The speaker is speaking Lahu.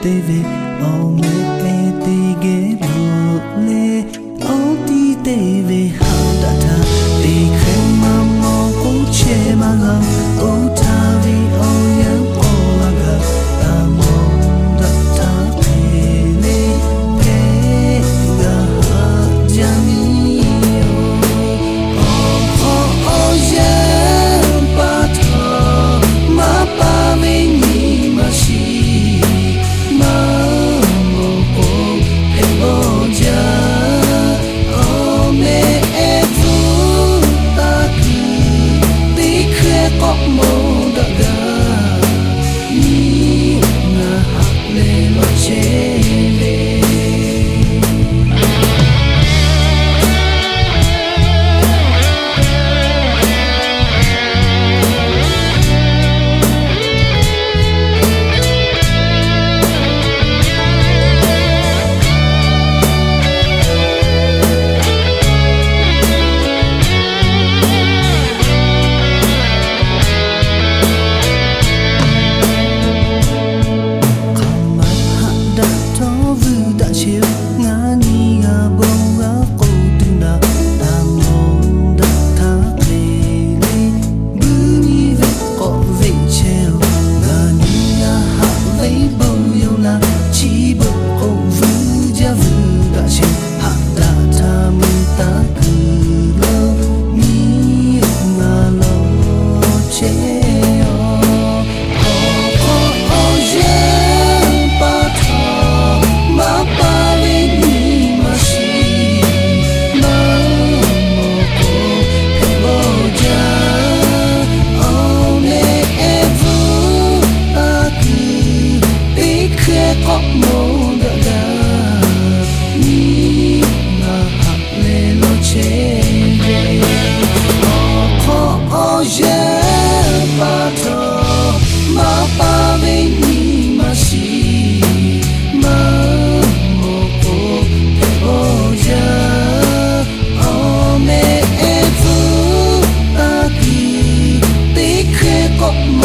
te ve awˬ meh e teˇ geh bvuhꞈ leh, awˬ tiˉ te ve haꞈ daꞈ htaˇ teˇ hk'e maˇ mawˬ k'oˆ chehˇ maˇ g'a. Oˇ htaˇ ve awˬ yanˇ k'awꞈ la gaˬ, taˇ mawˬ daꞈ htaˇ hk'e le, hk'e g'a haꞈ jaˇ nyi yoˬ. Awˬ hk'aw awˬ yanˇ pa htaw, maˇ pa ve nyi ma shiˍ, maˇ mawˬ k'o hpehꞈ bawˬ jaˇ. Awˬ meh ehˉ hpfuhˇ taˇ kuiˬ, teˇ hkeh k'awꞈ mawˬ daꞈ gaˇ. Nyi ngaˬ haꞈ leh lawˬ chehˇ ve hk'aˬ ma haꞈ daꞈ htawˇ vuiˇ daꞈ sheˍ. Ngaˬ nyi g'a bon g'a k'oˆ tuˬ naˍ, taˇ mawˬ daꞈ htaˇ hk'e le, buiˇ nyi ve k'awꞈ veꞈ chehˇ-oˬ. Ngaˬ nyi g'a haꞈ ve bon yoˬ laˇ, chi beuꞈ k'o vuiˇ jaˇ vuiˇ daꞈ sheˍ. Haꞈ daꞈ htaˇ mui taˇ kuiˬ lo, nyi ngaˬ lawˬ chehˇ-oˬ. Awˬ hk'aw awˬ yanˇ pa htaw, maˇ pa ve nyi ma shiˍ, maˇ mawˬ k'o hpehꞈ bawˬ jaˇ. Awˬ meh ehˉ hpfuhˇ taˇ kuiˬ, teˇ hkeh k'awꞈ mawˬ daꞈ gaˇ. Nyi ngaˬ haꞈ leh lawˬ chehˇ ve, awˬ hk'aw awˬ yanˇ pa htaw, maˇ pa ve nyi ma shiˍ, maˇ mawˬ k'o hpehꞈ bawˬ jaˇ. Awˬ meh ehˉ hpfuhˇ taˇ kuiˬ, teˇ hkeh k'awꞈ